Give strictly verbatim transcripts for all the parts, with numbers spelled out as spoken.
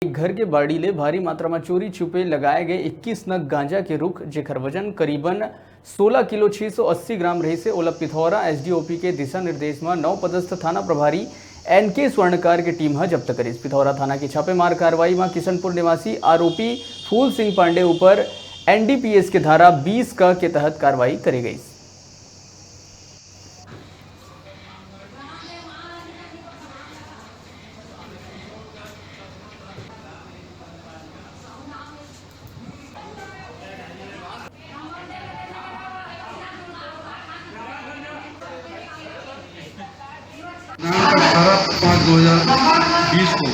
एक घर के बाड़ी ले भारी मात्रा म चोरी छुपे लगाए गए इक्कीस नग गांजा के रुख, जेकर वजन करीबन सोलह किलो छह सौ अस्सी ग्राम रहिस हे, ओला पिथौरा एसडीओपी के दिशा निर्देश म नव पदस्थ थाना प्रभारी एनके स्वर्णकार के टीम ह जब्त करिस। पिथौरा थाना की छापेमार कार्रवाई म किशनपुर निवासी आरोपी फूल सिंह पांडे ऊपर एनडीपीएस के धारा बीस क के तहत कार्रवाई करे गई। दिनांक अठारह पाँच दो हज़ार बीस को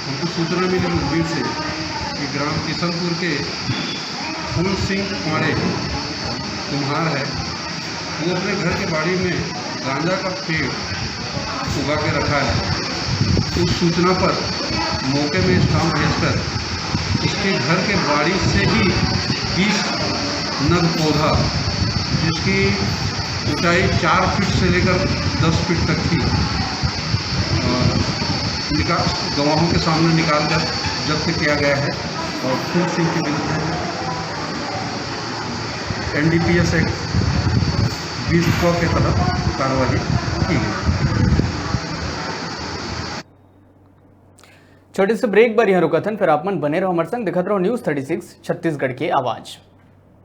हमको सूचना मिली मुखबिर से कि ग्राम किशनपुर के फूल सिंह पांडे कुम्हार है, वो अपने घर के बाड़ी में गांजा का पेड़ उगा के रखा है। उस सूचना पर मौके में स्टाफ भेजकर उसके घर के बाड़ी से ही बीस नग पौधा, जिसकी ऊंचाई चार फीट से लेकर दस फीट तक थी, अ, निकाल, गवाहों के सामने निकाल कर जब्त किया गया है और फूल सिंह के विरुद्ध एनडीपीएस एक्ट बीस क के तहत कार्रवाई की गई। छोटे से ब्रेक बर यहाँ रुकत हन, फिर आप मन बने रहो हमारे संग, देखत रहो न्यूज़ थर्टी सिक्स छत्तीसगढ़ के आवाज़।